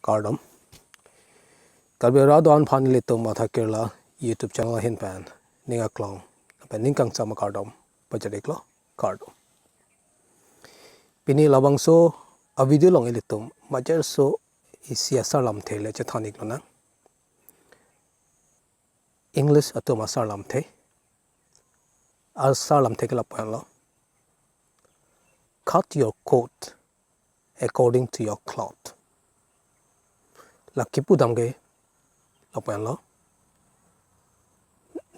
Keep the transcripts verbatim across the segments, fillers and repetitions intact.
Kardom. Karbi Rat do-an aphan ilitum Matha Kerala YouTube channel ahin pen ning aklong pen ning kangsam akardom pajir-iklo, kardom. Pini labangso a-video along ilitum majirso isi asar lamthe le chethan-iklonang. English atum asar lamthe. Asar lamthe ke lapu-anlo: Cut your coat according to your cloth. La kipudam ke lapu-anlo: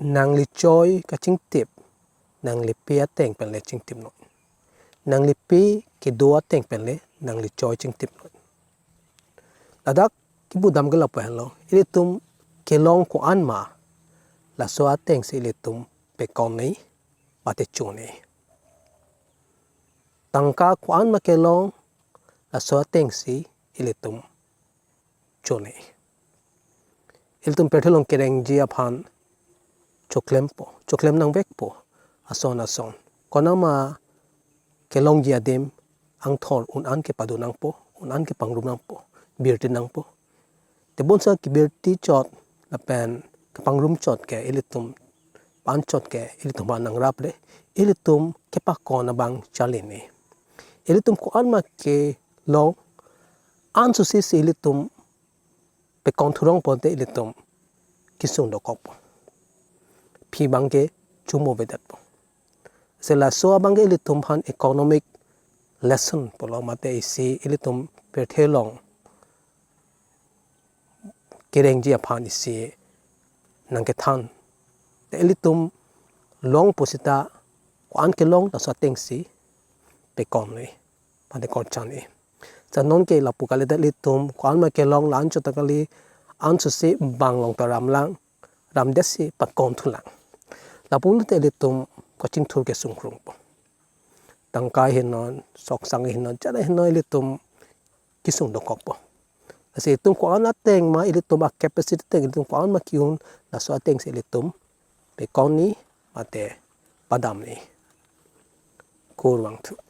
Nangli choi kachingtip, nangli pe ateng pen le chingtipnon. Nangli pe kedo ateng pen le nangli choi chingtipnon. Ladak kipudam ke lapu-anlo: ilitum kelong ko-an ma, laso atengsi ilitum pekon-e mate cho-e. Tangka ko-an ma kelong, laso atengsi ilitum cho-e. Ilitum pirthe along kerengji aphan choklempo, choklem nangvekpo ason ason. Konat ma kelongji adim angthor un-an kepado nangpo, un-an kepangrum nangpo, birti nangpo. Tebonsa kebirti chot lapen kepangrum chot ke ilitum, pan chot ke ilitum aphan nangrap re, ilitum kepakon abang charli-e. Ilitum ko-an ma kelong, ansosi si ilitum pekon thurong pote ilitum kesung dokokpo. Aphi abang ke chomo-vedetpo. Si laso abang ke ilitum aphan economic lesson pulo mate isi ilitum pirthe along kerengji aphan isi nangkethan. Te ilitum longpo seta ko-an kelong laso atengsi pekon-e, pande konchan-e. Si non ke lapu kalidet, ilitum ko-an ma kelong la-an chot ta kali, ansosi bang along ta ramlang, ramdetsi pakon thulang. Lapu pulote ilitum kachingthur ke sungkrungpo. Tangka hinon, soksang hinon, jara hinon, ilitum kesung dokokpo. Lasi ilitum ko-an ateng ma ilitum a-capacity ateng ilitum ko-an ma ki-un, laso atengsi ilitum pekon-e mate padam-e. Kurvangthu.